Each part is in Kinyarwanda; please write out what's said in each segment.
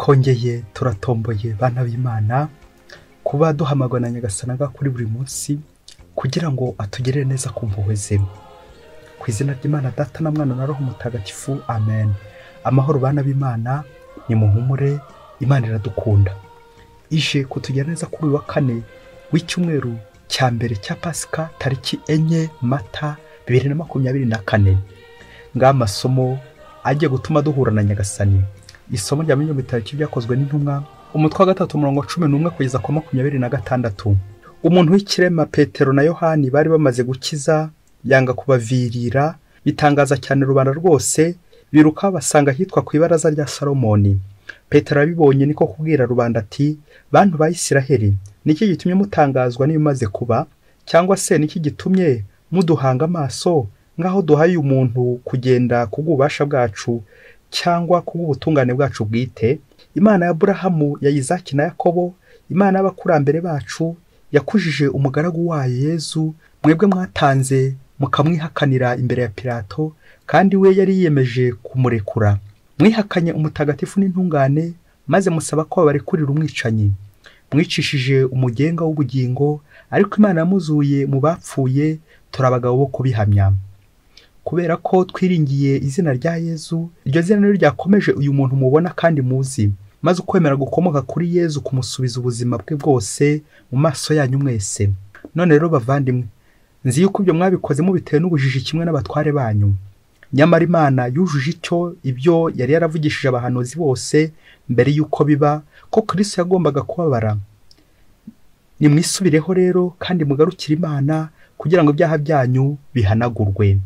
Twongeye turatomboye bana b'Imana kuba duhamagwa na Nyagasani kuri buri munsi kugira ngo atugirire neza ku mpuhwe ze. Ku izina ry'Imana Data na Mwana na Roho Mutagatifu, amen. Amahoro bana b'Imana, ni muhumure, Imana iradukunda. Ije kutugira neza kuri uyu wa kane w'icyumweru cya mbere cya Pasika, tariki 4 Mata 2024. Ng'amasomo agiye gutuma duhura na Nyagasani. Isomo rya 30 byakozwe n'intumwa, umutwe wa 3 umurongo 11 kugeza ku 26. Umuntu w'ikirema Petero na Yohani bari bamaze gukiza yanga kubavirira, bitangaza cyane rubanda rwose, biruka basanga hitwa ku ibaraza rya Salomoni. Petero abibonye niko kubwira rubanda ati: "Bantu ba Isiraheli, niki gitumye mutangazwa n'ibimaze kuba? Cyangwa se niki gitumye muduhanga amaso ngaho duhaye umuntu kugenda kubw'ububasha bwacu cyangwa kubw'ubutungane bwacu bwite? Imana ya Aburahamu, ya Izaki na Yakobo, Imana y'abakurambere bacu, yakujije umugaragu wayo Yezu, mwebwe mwatanze mukamwihakanira imbere ya Pilato, kandi we yari yiyemeje kumurekura. Mwihakanye umutagatifu n'intungane, maze musaba ko babarekurira umwicanyi. Mwicishije umugenga w'ubugingo, ariko Imana yamuzuye mu bapfuye, turi abagabo bo kubihamya. Kubera ko twiringiye izina rya Yezu, iryo zina niryo ryakomeje uyu muntu mubona kandi muzi, maze ukwemera gukomoka kuri Yezu kumusubiza ubuzima bwe bwose mu maso yanyu mwese. None rero bavandimwe, nzi yuko ibyo mwabikoze mubitewe n'ubujiji kimwe n'abatware banyu. Nyamara Imana yujuje icyo ibyo yari yaravugishije abahanuzi bose mbere yuko biba, ko Kristo yagombaga kubabara. Nimwisubireho rero kandi mugarukire Imana kugira ngo ibyaha byanyu bihanagurwe,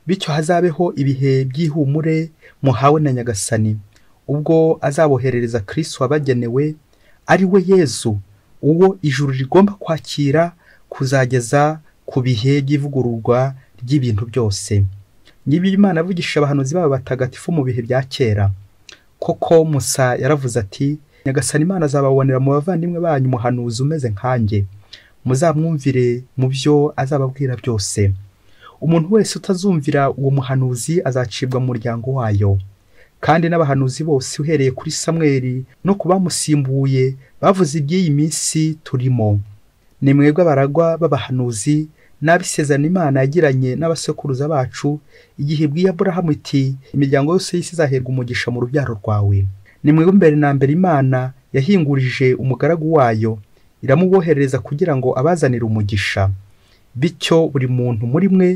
bityo hazabeho ibihe by'ihumure muhawe na Nyagasani, ubwo azaboherereza Kristo wabagenewe, ari we Yezu, uwo ijuru rigomba kwakira kuzageza ku bihe by'ivugururwa ry'ibintu byose. Niba Imana yavugishije abahanuzi babo batagatifu mu bihe bya kera, koko Musa yaravuze ati: Nyagasani Imana azababonera mu bavandimwe banyu umuhanuzi umeze nkanjye, muzamwumvire mu byo azababwira byose. Umuntu wese utazumvira uwo muhanuzi azacibwa mu muryango wayo. Kandi n'abahanuzi bose uhereye kuri Samweli no ku bamusimbuye bavuze iby'iyi minsi turimo. Ni mwebwe abaragwa b'abahanuzi n'abisezerano Imana yagiranye n'abasekuruza bacu, igihe ibwiye Aburahamu iti: imiryango yose y'isi izaherwa umugisha mu rubyaro rwawe. Ni mwebwe mbere na mbere Imana yahingurije umugaragu wayo, iramuboherereza kugira ngo abazanire umugisha, bityo buri muntu muri mwe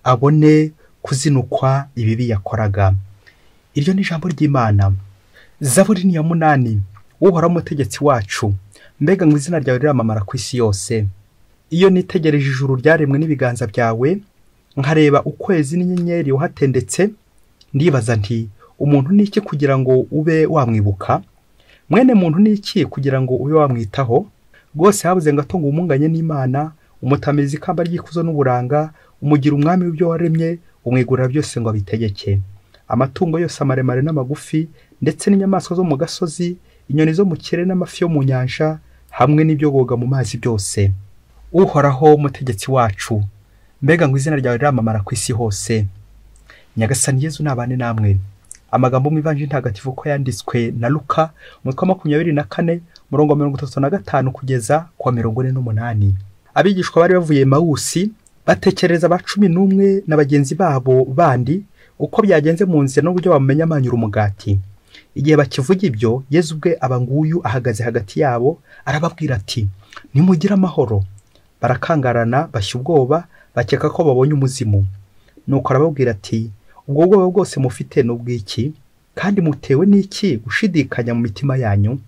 abone kuzinukwa ibibi yakoraga." Iryo ni ijambo ry'Imana. Zaburi ni ya 8. Uhoraho umutegetsi wacu, mbega ngo izina ryawe riramamara ku isi yose. Iyo nitegereje ijuru ryaremwe n'ibiganza byawe, nkareba ukwezi n'inyenyeri wahatendetse, ndibaza nti: umuntu ni iki kugira ngo ube wamwibuka? Mwene muntu ni iki kugira ngo ube wamwitaho? Rwose habuze gato ngo umunganye n'Imana, umutamiza ikamba ry'ikuzo n'uburanga, umugira umwami w'ibyo waremye, umwigurira byose ngo abitegeke. Amatungo yose amaremare n'amagufi, ndetse n'inyamaswa zo mu gasozi, inyoni zo mu kirere n'amafi yo mu nyanja, hamwe n'ibyogoga mu mazi byose. Uhoraho umutegetsi wacu, mbega ngo izina ryawe riramamara ku isi hose. Nyagasani Yezu nabane namwe. Amagambo mu Ivanjiri ntagatifu ko yanditswe na Luka, umutwe wa 24 umurongo 35 kugeza ku 48. Abigishwa bari bavuye Emawusi batekereza ba 11 na bagenzi babo bandi uko byagenze mu nzira n'uburyo bamenya amanyura umugati. Igihe bakivuga ibyo, Yezu ubwe aba nguyu ahagaze hagati yabo, arababwira ati: "Nimugire amahoro." Barakangarana bashya ubwoba, bakeka ko babonye umuzimu. Nuko arababwira ati: "Ubwo bwoba bwose mufite n'ubwiki? Kandi mutewe n'iki gushidikanya mu mitima yanyu?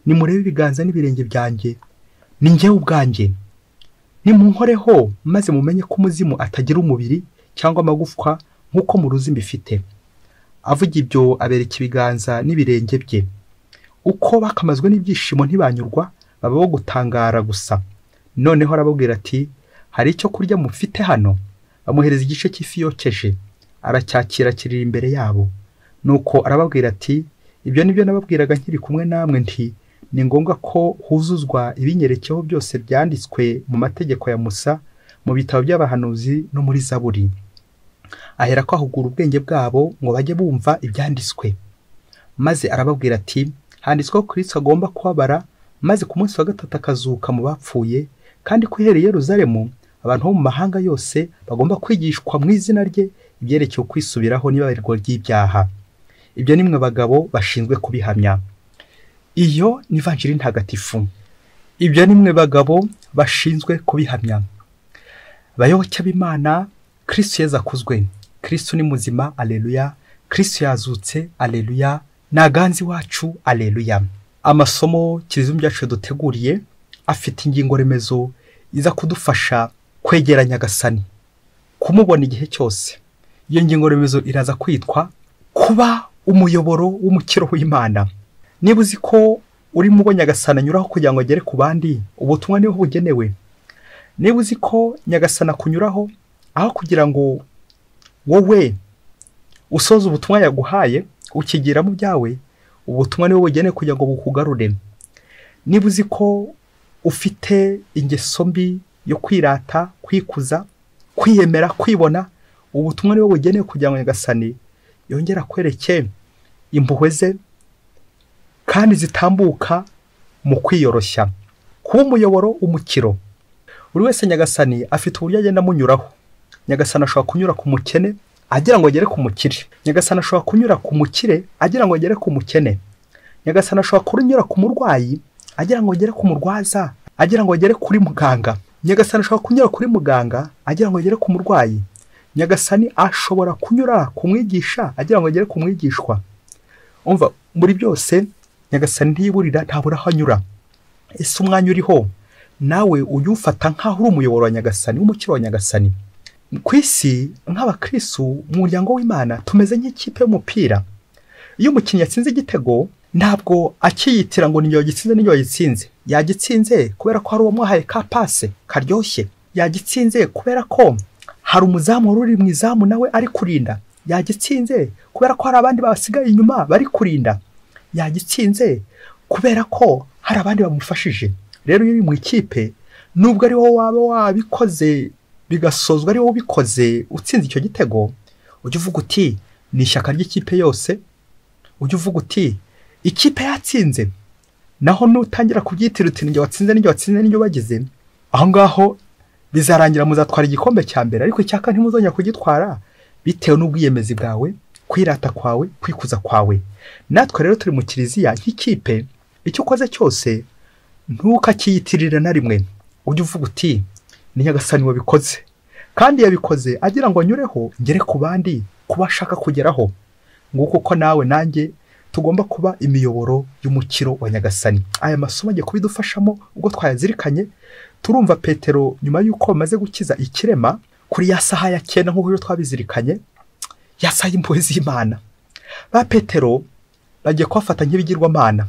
Nimurebe ibiganza n'ibirenge byanjye, ni njyewe ubwanjye. Nimunkoreho maze mumenye ko umuzimu atagira umubiri cyangwa amagufwa nk'uko muruzi mbifite." Avuga ibyo abereka ibiganza n'ibirenge bye. Uko bakamazwe n'ibyishimo ntibanyurwa, baba bo gutangara gusa. Noneho arababwira ati: "Hari icyo kurya mufite hano?" Bamuhereza igice cy'ifi yokeje, aracyakira kirira imbere yabo. Nuko arababwira ati: "Ibyo nibyo nababwiraga nkiri kumwe namwe nti ni ngombwa ko huzuzwa ibinyerekeho byose byanditswe mu mategeko ya Musa, mu bitabo by'abahanuzi no muri Zaburi." Ahera ko ahugura ubwenge bwabo ngo bajye bumva ibyanditswe. Maze arababwira ati handitswe ko Kristo agomba kubabara, maze ku munsi wa gatatu akazuka mu bapfuye, kandi ko uhereye i Yerusalemu abantu bo mu mahanga yose bagomba kwigishwa mu izina rye ibyerekeye ukwisubiraho n'ibabarirwa ry'ibyaha. Ibyo nimwe bagabo bashinzwe kubihamya. Iyo ni Ivanjiri ntagatifu. Ibyo nimwe bagabo bashinzwe kubihamya. Bayoboke b'Imana, Kristo Yezu akuzwe. Kristo ni muzima, aleluya. Kristo yazutse, aleluya. Naganzi wacu, aleluya. Amasomo Kiliziya byacu duteguriye afite ingingo remezo iza kudufasha kwegera Nyagasani, kumubona igihe cyose. Iyo ngingo remezo iraza kwitwa kuba umuyoboro w'umukiro w'Imana. Niba uzi ko uri mu bo Nyagasani anyuraho kugira ngo agere ku bandi, ubutumwa niho bugenewe. Niba uzi ko Nyagasani akunyuraho aho kugira ngo wowe usoze ubutumwa yaguhaye ukigira mu byawe, ubutumwa niho bugenewe kugira ngo bukugarure. Niba uzi ko ufite ingeso mbi yo kwirata, kwikuza, kwiyemera, kwibona, ubutumwa niho bugenewe kugira ngo Nyagasani yongera kwereke impuhwe ze kandi zitambuka mu kwiyoroshya. Kuba umuyoboro umukiro. Buri wese Nyagasani afite uburyo agenda amunyuraho. Nyagasani ashobora kunyura ku mukene agira ngo agere ku mukire. Nyagasani ashobora kunyura ku mukire agira ngo agere ku mukene. Nyagasani ashobora kunyura ku murwayi agira ngo agere ku murwaza, agira ngo agere kuri muganga. Nyagasani ashobora kunyura kuri muganga agira ngo agere ku murwayi. Nyagasani ashobora kunyura ku mwigisha agira ngo agere ku mwigishwa. Umva, muri byose Nyagasani ntiyiburira, ntabura aho anyura. Ese umwanya uriho nawe uyufata nkaho uri umuyoboro wa Nyagasani, w'umukiro wa Nyagasani? Ku isi nk'abakristo mu muryango w'Imana tumeze nk'ikipe y'umupira. Iyo umukinnyi yatsinze igitego ntabwo akiyitira ngo niyo yagitsinze, niyo yagitsinze. Yagitsinze kubera ko hari uwamuhaye ka pase karyoshye. Yagitsinze kubera ko hari umuzamu uri mu izamu nawe ari kurinda. Yagitsinze kubera ko hari abandi basigaye inyuma bari kurinda. Yagitsinze kubera ko hari abandi bamufashije. Rero iyo uri mu ikipe, nubwo ari wowe waba wabikoze bigasozwa ari wowe ubikoze utsinze icyo gitego, ujye uvuga uti ni ishyaka ry'ikipe yose. Ujye uvuga uti ikipe yatsinze. Naho nutangira kubyitira uti ninjye watsinze, ninjye watsinze, ninjye wagize, aho ngaho bizarangira muzatwara igikombe cya mbere, ariko icyaka ntimuzongera kugitwara bitewe n'ubwiyemezi bwawe, kwirata kwawe, kwikuza kwawe. Natwe rero turi mu Kiliziya nk'ikipe, icyo ukoze cyose ntukakiyitirira na rimwe. Ujye uvuga uti ni Nyagasani wabikoze, kandi yabikoze agira ngo anyureho ngere ku bandi kubashaka kugeraho. Nguko uko nawe nanjye tugomba kuba imiyoboro y'umukiro wa Nyagasani. Aya masomo agiye kubidufashamo ubwo twayazirikanye. Turumva Petero nyuma y'uko bamaze gukiza ikirema kuri ya saha ya 9 nk'uko twabizirikanye, ya saha y'impuhwe z'Imana, ba Petero bagiye kubafata nk'ibigirwamana,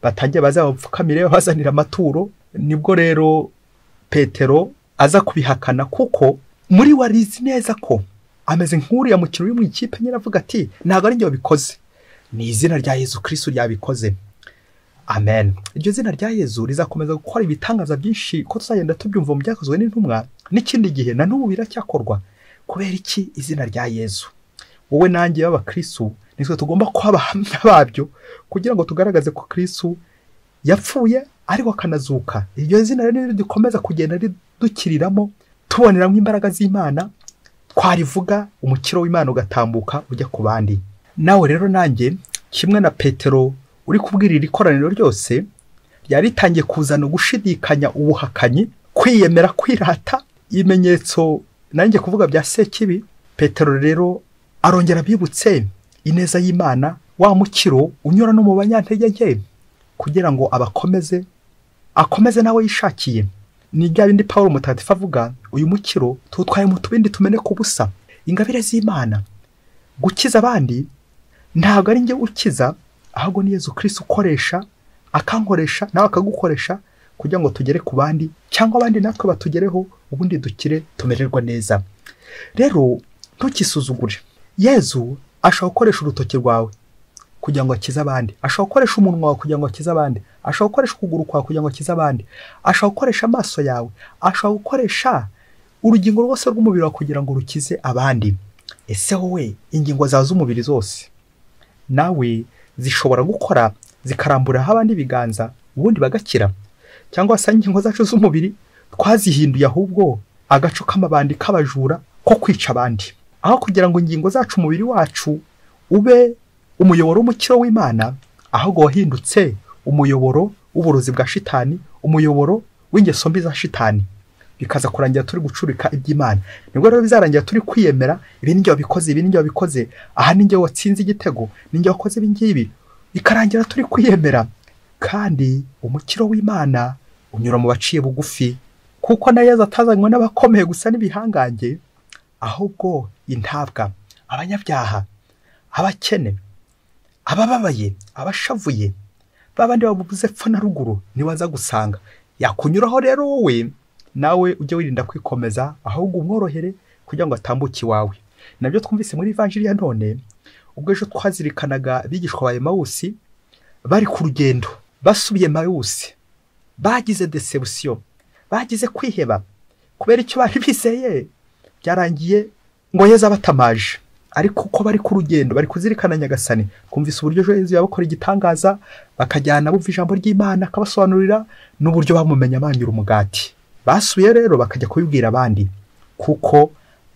batangiye bazabapfukamire babazanira amaturo. Nibwo rero Petero aza kubihakana, kuko muri warizi neza ko ameze nk'uriya mukiro uri mu ikipe nyine, avuga ati ntabwo ari njye wabikoze, ni izina rya Yezu Kristo ryabikoze. Amen. Iryo zina rya Yezu rizakomeza gukora ibitangaza byinshi ko tuzagenda tubyumva mu byakozwe n'intumwa n'ikindi gihe, na n'ubu biracyakorwa. Kubera iki? Izina rya Yezu. Wowe nanjye b'abakristo nitwe tugomba kuba abahamya babyo kugira ngo tugaragaze ko Kristo yapfuye ariko akanazuka. Iryo zina rero ridukomeza kugenda ridukiriramo, tuboneramo imbaraga z'Imana, twarivuga umukiro w'Imana ugatambuka ujya ku bandi. Nawe rero nanjye kimwe na Petero uri kubwirira ikoraniro ryose ryari ritangiye kuzana gushidikanya, ubuhakanyi, kwiyemera, kwirata, ibimenyetso nanjye kuvuga bya Sekibi. Petero rero arongera abibutse ineza y'Imana, wa mukiro unyura no mu banyantege nke kugira ngo abakomeze, akomeze nawe yishakiye. Ni bya bindi Paulo mutagatifu avuga, uyu mukiro tuwutwaye mu tubindi tumeneka ubusa. Ingabire z'Imana, gukiza abandi ntabwo ari njye ukiza, ahubwo ni Yezu Kristo ukoresha, akankoresha nawe akagukoresha kugira ngo tugere ku bandi, cyangwa abandi natwe batugereho, ubundi dukire tumererwa neza. Rero ntukisuzugure. Yezu ashobora gukoresha urutoki rwawe kugira ngo akize abandi, ashobora gukoresha umunwa wawe kugira ngo akize abandi, ashobora gukoresha ukuguru kwawe kugira ngo akize abandi, ashobora gukoresha amaso yawe, ashobora gukoresha urugingo rwose rw'umubiri wawe kugira ngo rukize abandi. Ese wowe ingingo zawe z'umubiri zose nawe zishobora gukora zikaramburaho abandi ibiganza ubundi bagakira? Cyangwa se ingingo zacu z'umubiri twazihinduye ahubwo agaco k'amabandi k'abajura ko kwica abandi, aho kugira ngo ingingo zacu umubiri wacu ube umuyoboro w'umukiro w'Imana, ahubwo wahindutse umuyoboro w'uburozi bwa shitani, umuyoboro w'ingeso mbi za shitani, bikaza kurangira turi gucurika iby'Imana. Nibwo rero bizarangira turi kwiyemera, ibi ninjye wabikoze, ibi ninjye wabikoze, aha ninjye watsinze igitego, ninjye wakoze ibi ngibi, bikarangira turi kwiyemera. Kandi umukiro w'Imana unyura mu baciye bugufi, kuko na Yezu atazanywe n'abakomeye gusa n'ibihangange, ahubwo intabwa, abanyabyaha, abakene, abababaye, abashavuye, babandi babuze epfo na ruguru niwaza gusanga. Yakunyuraho rero wowe nawe ujye wirinda kwikomeza, ahubwo umworohere kugira ngo atambuke iwawe. Nabyo twumvise muri Ivanjiri ya none, ubwo ejo twazirikanaga abigishwa ba Emawusi bari ku rugendo basubiye Emawusi, bagize deception, bagize kwiheba kubera icyo bari bizeye, byarangiye ngo Yezu abatamaje. Ariko uko bari ku rugendo bari kuzirikana Nyagasani, twumvise uburyo Yezu yabakora igitangaza, bakajyana bumva ijambo ry'Imana akabasobanurira n'uburyo bamumenya banyura umugati. Basubiye rero bakajya kubibwira abandi kuko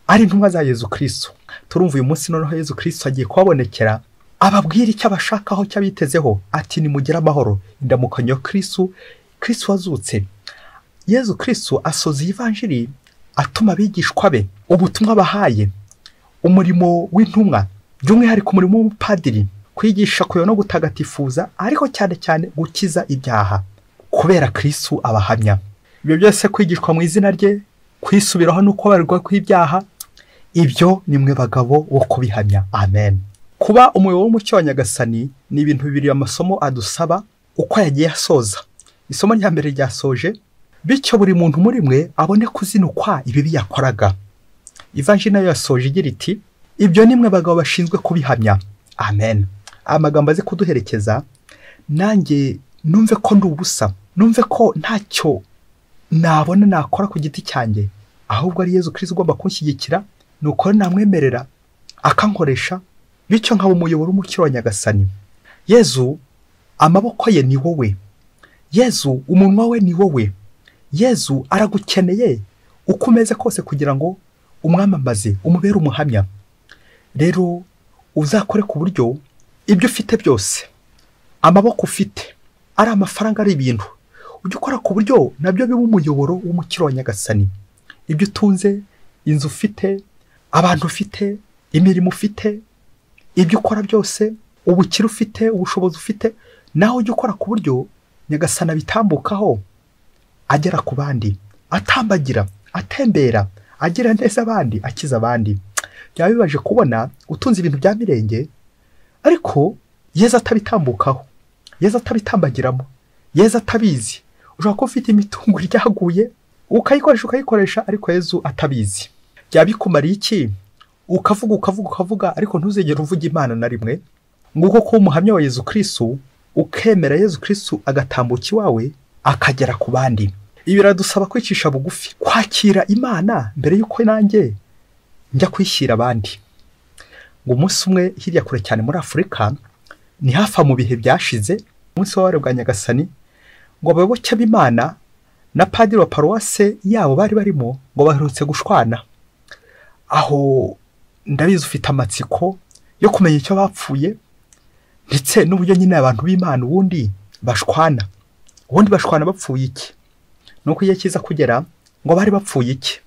ari intumwa za Yezu Kristo. Turumva uyu munsi noneho Yezu Kristo agiye kubabonekera, ababwira icyo abashakaho, icyo abitezeho, ati nimugire amahoro, indamukanyo ya Kristo, Kristo wazutse. Yezu Kristo asoza iyi Ivanjiri atuma abigishwa be ubutumwa bahaye, umurimo w'intumwa, by'umwihariko umurimo w'umupadiri, kwigisha kuyo no gutagatifuza, ariko cyane cyane gukiza ibyaha, kubera Kristo abahamya. Ibyo byose kwigishwa mu izina rye, kwisubiraho no kubabarirwa kw'ibyaha, ibyo ni mwe bagabo bo kubihamya. Amen. Kuba umuyoboro w'umucyo wa Nyagasani ni ibintu bibiri amasomo adusaba uko yagiye asoza. Isomo rya mbere ryasoje bityo buri muntu muri mwe abone kuzinukwa ibibi yakoraga. Ivanjiri nayo yasoje igira iti ibyo ni mwe bagabo bashinzwe kubihamya. Amen. Amagambo aze kuduherekeza, nanjye numve ko ndi ubusa, numve ko ntacyo nabona nakora ku giti cyanjye, ahubwo ari Yezu Kristo ugomba kunshyigikira, nuko namwemerera akankoresha, bityo nkaba umuyoboro w'umukiro wa Nyagasani. Yezu amaboko ye ni wowe, Yezu umunwa we ni wowe, Yezu aragukeneye uko umeze kose kugira ngo umwamamaze, umubere umuhamya. Rero uzakore ku buryo ibyo ufite byose, amaboko ufite, ari amafaranga, ari ibintu, ujye ukora ku buryo nabyo biba umuyoboro w'umukiro wa Nyagasani. Ibyo utunze, inzu ufite, abantu ufite, imirimo ufite, ibyo ukora byose, ubukire ufite, ubushobozi ufite, nawe ujye ukora ku buryo Nyagasani abitambukaho agera ku bandi, atambagira, atembera, agira neza abandi, akiza abandi. Byaba bibaje kubona utunze ibintu bya mirenge, ariko Yezu atabitambukaho, Yezu atabitambagiramo, Yezu atabizi. Ushobora kuba ufite imitungo iryaguye ukayikoresha ariko Yezu atabizi. Byaba bikumariye iki? Ukavuga ukavuga ukavuga, ariko ntuzigere uvuga Imana na rimwe. Nguko ko umuhamya wa Yezu Kristo, ukemera Yezu Kristo agatambuka iwawe akagera ku bandi. Ibi biradusaba kwicisha bugufi, kwakira Imana mbere yuko nanjye njya kwishyira abandi. Ngo umunsi umwe hirya kure cyane muri Afurika, ni hafa mu bihe byashize, umunsi w'abari bwa Nyagasani, ngo abayoboke b'Imana na padiri wa paruwase yabo bari barimo ngo baherutse gushwana. Aho ndabizi ufite amatsiko yo kumenya icyo bapfuye, ndetse n'uburyo nyine abantu b'Imana ubundi bashwana. Ubundi bashwana bapfuye iki? Nuko igihe kiza kugera ngo bari bapfuye iki?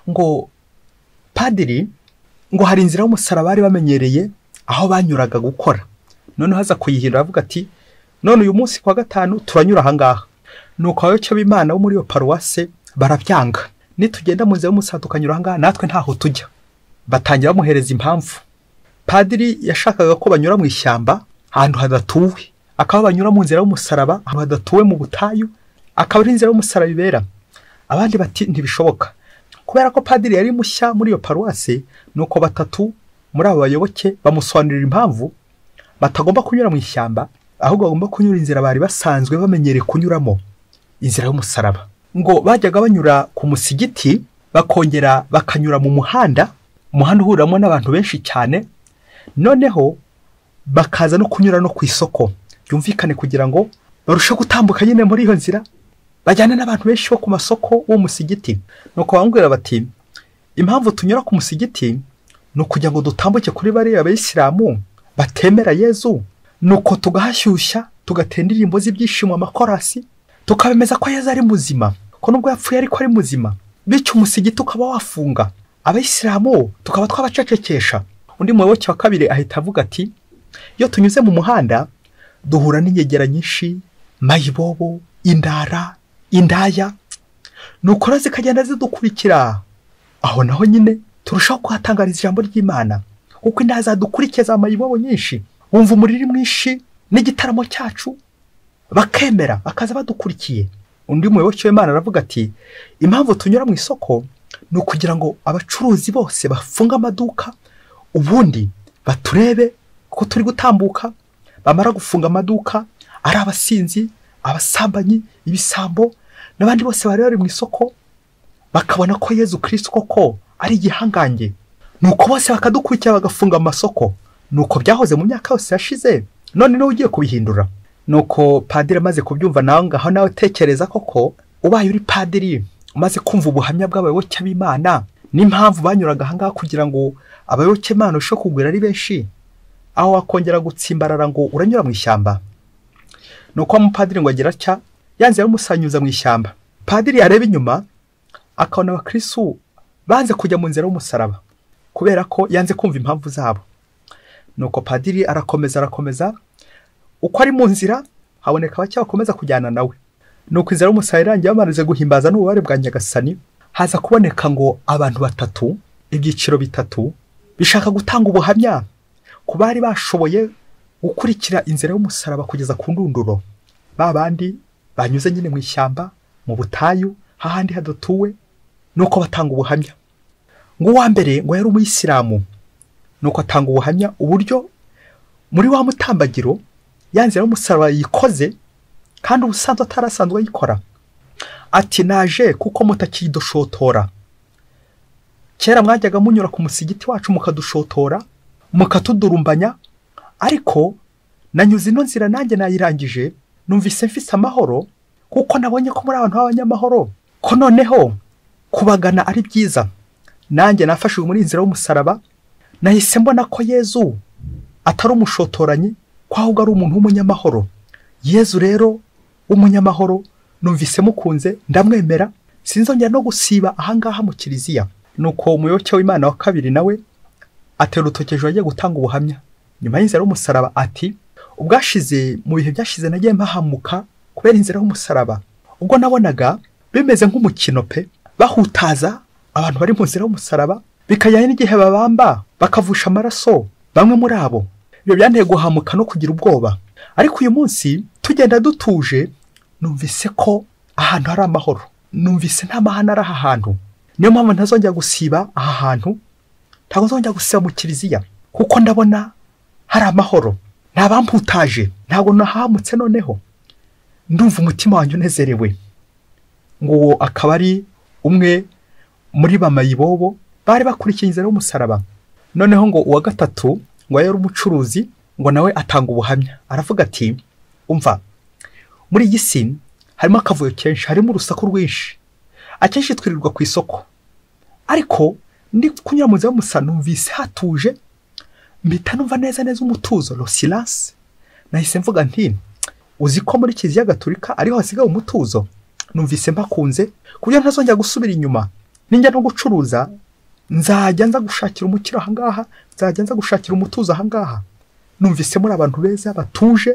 Ngo padiri ngo hari inzira y'umusaraba bari bamenyereye aho banyuraga gukora, noneho haza kuyihindura avuga ati none uyu munsi kwa gatanu turanyura aha ngaha. Nuko abayoboke b'Imana bo muri iyo paruwase barabyanga, nitugenda mu nzira y'umusaraba tukanyura aha ngaha natwe ntaho tujya. Batangira bamuhereza impamvu. Padiri yashakaga ko banyura mu ishyamba ahantu hadatuwe, akaba banyura mu nzira y'umusaraba ahantu hadatuwe mu butayu, akaba ari inzira y'umusaraba ibera. Abandi bati ntibishoboka. Kubera ko padiri yari mushya muri iyo paruwase, nuko batatu muri abo bayoboke bamusobanurira impamvu batagomba kunyura mu ishyamba, ahubwo bagomba kunyura inzira bari basanzwe bamenyereye kunyuramo, inzira y'umusaraba. Ngo bajyaga banyura ku musigiti, bakongera bakanyura mu muhanda, umuhanda uhuriramo n'abantu benshi cyane, noneho Bakaza no kunyura no ku isoko, byumvikane kugira ngo barushe gutambuka nyine muri iyo nzira, bajyane n'abantu benshi bo ku masoko wo musigiti. Nuko bamubwira bati impamvu tunyura ku musigiti ni ukugira ngo dutambuke kuri bariya abayisilamu batemera Yezu, nuko tugahashyushya tugatera indirimbo z'ibyishimo, amakorasi, tukabemeza ko Yezu ari muzima, ko nubwo yapfuye ariko ari muzima, bityo umusigiti ukaba wafunga, abayisilamu tukaba twabacecekesha. Undi muyoboke wa kabiri ahita avuga ati iyo tunyuze mu muhanda duhura n'inyegera nyinshi, mayibobo, indara, indaya, nuko zikagenda zidukurikira. Aho naho nyine turushaho kuhatangariza ijambo ry'Imana, kuko indaya zadukurikiye za mayibobo nyinshi, bumva umuriri mwinshi n'igitaramo cyacu bakemera bakaza badukurikiye. Undi muyoboke w'Imana aravuga ati impamvu tunyura mu isoko ni ukugira ngo abacuruzi bose bafunge amaduka, ubundi baturebe ko turi gutambuka, bamara gufunga amaduka ari abasinzi, abasambanyi, ibisambo n'abandi bose bari bari mu isoko, bakabona ko Yezu Kristo koko ari igihangange, nuko bose bakadukurikira bagafunga amasoko. Nuko byahoze mu myaka yose yashize, none niwe ugiye kubihindura. Nuko padiri amaze kubyumva, nawe ngaho nawe tekereza koko ubaye uri padiri umaze kumva ubuhamya bw'abayoboke b'Imana n'impamvu banyuraga aha ngaha kugira ngo abayoboke Imana ushe kugwira ari benshi, aho wakongera gutsimbarara ngo uranyura mu ishyamba. Nuko umupadiri ngo agira atya, yanze yamusanyuza mu ishyamba. Padiri yareba inyuma akabona abakristo banze kujya mu nzira y'umusaraba kubera ko yanze kumva impamvu zabo. Nuko padiri arakomeza, uko ari mu nzira haboneka bake bakomeza kujyana nawe. Nuko inzira y'umusaraba irangiye, bamaze guhimbaza n'ububabare bwa Nyagasani, haza kuboneka ngo abantu batatu, ibyiciro bitatu bishaka gutanga ubuhamya ku bari bashoboye gukurikira inzira y'umusaraba kugeza ku ndunduro. Ba bandi banyuze nyine mu ishyamba, mu butayu, hahandi hadatuwe. Nuko batanga ubuhamya. Ngo uwa mbere ngo yari umuyisilamu, nuko atanga ubuhamya uburyo muri wa mutambagiro ya nzira y'umusaraba yikoze, kandi ubusanzwe atarasanzwe ayikora. Ati naje kuko mutakidushotora. Kera mwajyaga munyura ku musigiti wacu mukadushotora, mukatudurumbanya, ariko nanyuze ino nzira nanjye nayirangije, numvise mfise amahoro kuko nabonye ko muri abantu b'abanyamahoro, ko noneho kubagana ari byiza. Nanjye nafashwe muri inzira y'umusaraba, nahise mbona ko Yezu atari umushotoranyi, ko ahubwo ari umuntu w'umunyamahoro. Yezu rero w'umunyamahoro numvise mukunze, ndamwemera, sinzongera no gusiba ahangaha mu kiliziya. Nuko umuyoboke w'Imana wa kabiri nawe atera urutoki hejuru agiye gutanga ubuhamya nyuma y'inzira y'umusaraba, ati ubwashize mu bihe byashize nagiye mpahamuka kubera inzira y'umusaraba, ubwo nabonaga bimeze nk'umukino pe, bahutaza abantu bari mu nzira y'umusaraba, bikajyanye n'igihe babamba bakavusha amaraso bamwe muri abo. Ibyo byanteye guhamuka no kugira ubwoba. Ariko uyu munsi tugenda dutuje, numvise ko ahantu hari amahoro, numvise nta mahane ari aha hantu. Niyo mpamvu ntazongera gusiba aha hantu, ntabwo nzongera gusiba mu kiliziya, kuko ndabona hari amahoro, nta bamputaje, ntabwo nahamutse. Noneho ndumva umutima wanjye unezerewe. Ngo uwo akaba ari umwe muri bamayibobo bari bakurikiye inzira y'umusaraba. Noneho ngo uwa gatatu ngo yari umucuruzi, ngo nawe atanga ubuhamya, aravuga ati umva, muri iyi si harimo akavuyo kenshi, harimo urusaku rwinshi, akenshi twirirwa ku isoko, ariko ndi kunyura mu nzira y'umusaraba numvise hatuje, mpita numva neza neza umutuzo, lo silence. Nahise mvuga nti uzi ko muri Kiliziya Gatolika ariho hasigaye umutuzo, numvise mbakunze ku buryo ntazongera gusubira inyuma. Ninjya no gucuruza nzajya nza gushakira umukiro ahangaha, nzajya nza gushakira umutuzo ahangaha. Numvise muri abantu beza batuje,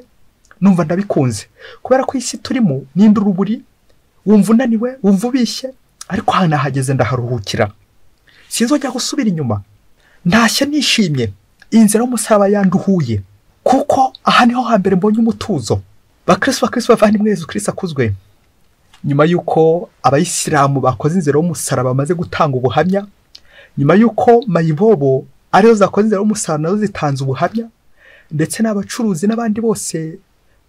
numva ndabikunze, kubera ko isi turimo n'induruburi, wumva unaniwe, wumva ubishye, ariko hano hageze ndaharuhukira, sinzongera gusubira inyuma. Ntashye nishimye, inzira y'umusaraba yanduhuye, kuko aha niho hambere mbonye umutuzo. Bakristo bavandimwe, Yezu Kristo akuzwe. Nyuma yuko abayisilamu bakoze inzira y'umusaraba bamaze gutanga ubuhamya, nyuma yuko mayibobo arizo zakoze inzira y'umusaraba nazo zitanze ubuhamya, ndetse n'abacuruzi n'abandi bose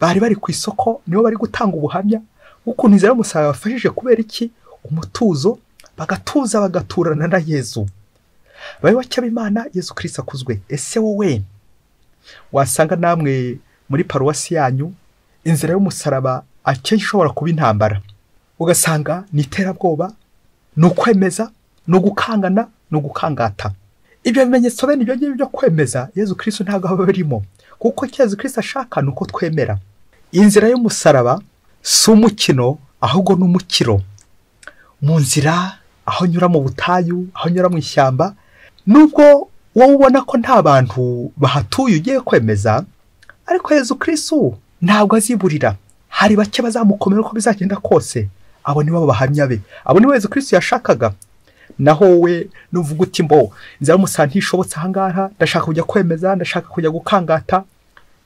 bari bari ku isoko nibo bari gutanga ubuhamya ukuntu inzira y'umusaraba bafashije. Kubera iki? Umutuzo, bagatuza bagaturana na Yezu. Abayoboke b'Imana, Yezu Kristo akuzwe. Ese wowe Wasanga namwe muri paruwasi yanyu inzira y'umusaraba akenshi ishobora kuba intambara, ugasanga ni iterabwoba, ni ukwemeza, ni ugukangana, ni ugukangata. Ibyo bimenyetso bene ibyo ngibyo byo kwemeza Yezu Kristo ntabwo aba birimo, kuko icyo Yezu Kristo ashaka ni uko twemera. Inzira y'umusaraba si umukino, ahubwo ni umukiro. Mu nzira, aho nyura mu butayu, aho nyura mu ishyamba, nubwo wowe ubona ko nta bantu bahatuye ugiye kwemeza, ariko Yezu Kristo ntabwo aziburira. Hari bake bazamukomera uko bizagenda kose, abo nibo bahamya be, abo nibo Yezu Kristo yashakaga. Naho wowe nuvuga uti mbo inzira y'umusaraba ntishobotse aha ngaha, ndashaka kujya kwemeza, ndashaka kujya gukangata,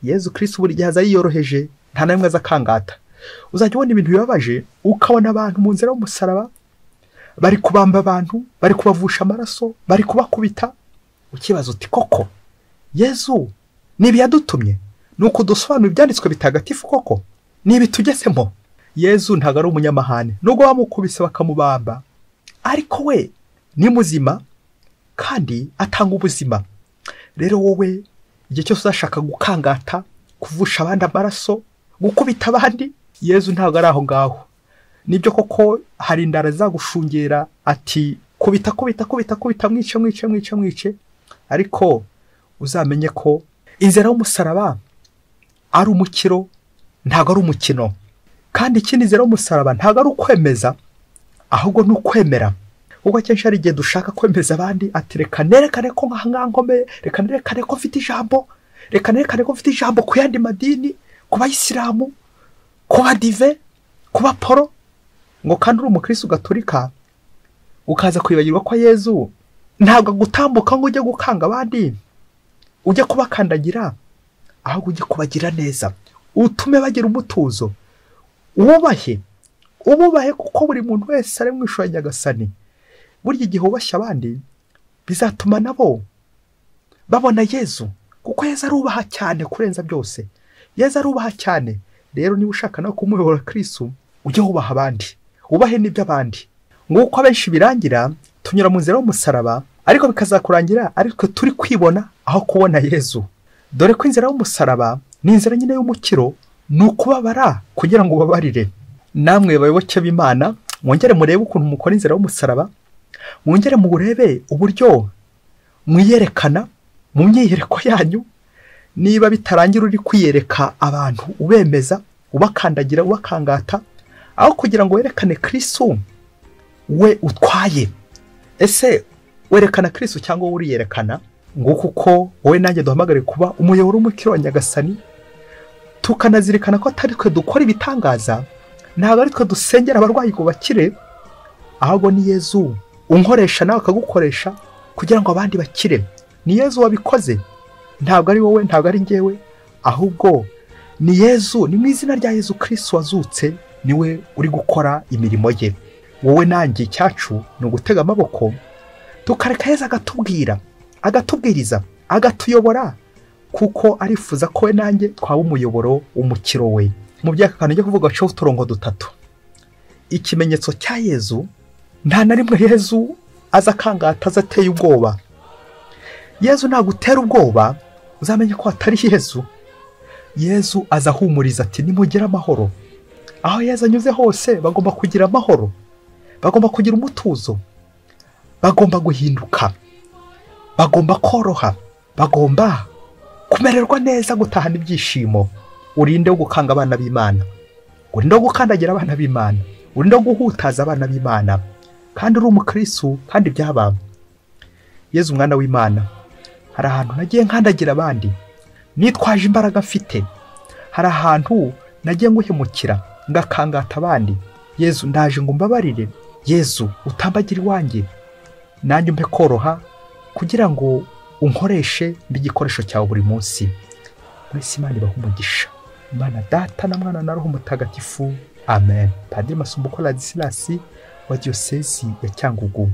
Yezu Kristo buri gihe aza yiyoroheje, nta na rimwe aza akangata. Uzajya ubona ibintu bibabaje, ukabona abantu mu nzira y'umusaraba bari kubamba abantu, bari kubavusha amaraso, bari kubakubita, ukibaza uti koko Yezu nibi yadutumye ni ukudusobanura ibyanditswe bitagatifu koko? Nibi tugezemo? Yezu ntabwo ari umunyamahane, nubwo bamukubise bakamubamba, ariko we ni muzima kandi atanga ubuzima. Rero wowe igihe cyose uzashaka gukangata, kuvusha abandi amaraso, gukubita abandi, Yezu ntabwo ari aho ngaho. Nibyo koko hari indara zagushungera ati kubita kubita kubita kubita, mwice mwice mwice mwice, ariko uzamenye ko inzira y'umusaraba ari umukiro, ntabwo ari umukino. Kandi ikindi, inzira y'umusaraba ntabwo ari ukwemeza, ahubwo ni ukwemera. Kuko akenshi hari igihe dushaka kwemeza abandi ati reka nerekane ko nkaha nkomeye, reka nerekane ko mfite ijambo, reka nerekane ko mfite ijambo ku yandi madini, ku bayisilamu, ku badive, ku baporo. Ngo kandi uri umukristo gatolika ukaza kwibagirwa ko Yezu ntabwo agutambuka ngo ujye gukanga abandi, ujye kubakandagira, ahubwo ujye kubagira neza, utume bagira umutuzo, wubahe, ububahe, kuko buri muntu wese ari mu ishusho ya Nyagasani. Burya igihe wubashye abandi bizatuma nabo babona Yezu, kuko Yezu arubaha cyane kurenza byose. Yezu arubaha cyane. Rero niba ushaka nawe kumuyobora Kristo, ujye wubaha abandi, wubahe n'iby'abandi. Nguko abenshi birangira tunyura mu nzira y'umusaraba, ariko bikazakurangira ariko turi kwibona aho kubona Yezu. Dore ko inzira y'umusaraba ni inzira nyine y'umukiro, ni ukubabara kugira ngo ubabarire. Namwe bayoboke b'Imana, mwongere murebe ukuntu mukora inzira y'umusaraba, mwongere murebe uburyo mwiyerekana mu myiyereko yanyu. Niba bitarangira uri kwiyereka abantu, ubemeza, ubakandagira, ubakangata, aho kugira ngo werekane Kristo we utwaye. Ese werekana Kristo cyangwa wowe uriyerekana? Nguko uko wowe nanjye duhamagare kuba umuyoboro w'umukiro wa Nyagasani, tukanazirikana ko atari twe dukora ibitangaza, ntabwo ari twe dusengera abarwayi ngo bakire, ahubwo ni Yezu unkoresha nawe akagukoresha kugira ngo abandi bakire. Ni Yezu wabikoze, ntabwo ari wowe, ntabwo ari njyewe, ahubwo ni Yezu. Ni mu izina rya Yezu Kristo wazutse, niwe uri gukora imirimo ye. Wowe nanjye icyacu ni ugutega amaboko tukareka Yezu agatubwira, agatubwiriza, agatuyobora, kuko arifuza ko we nanjye twaba umuyoboro w'umukiro we. Mu byaka kantu kuvuga cyo uturongo dutatu. Ikimenyetso cya Yezu, nta na rimwe Yezu aza akangata, aza ateye ubwoba. Yezu nagutera ubwoba, uzamenye ko atari Yezu. Yezu aza ahumuriza ati nimugire amahoro. Aho Yezu anyuze hose bagomba kugira amahoro, bagomba kugira umutuzo, bagomba guhinduka, bagomba koroha, bagomba kumererwa neza, gutahana ibyishimo. Urinde gukanga abana b'Imana, urinde gukandagira abana b'Imana, urinde guhutaza abana b'Imana, kandi uri umukristo, kandi byaba Yezu umwana w'Imana. Hari ahantu nagiye nkandagira abandi nitwaje imbaraga mfite, hari ahantu nagiye nguhemukira ngakangata abandi. Yezu ndaje ngo mbabarire, Yezu utambagira iwanjye, nanjye umpe koroha kugira ngo unkoreshe mbe igikoresho cyawe buri munsi. Mwese Imana ibahe umugisha. Imana Data na Mwana na Roho Mutagatifu. Amen. Padiri Masumbuko Ladislas wa Diyosezi ya Cyangugu.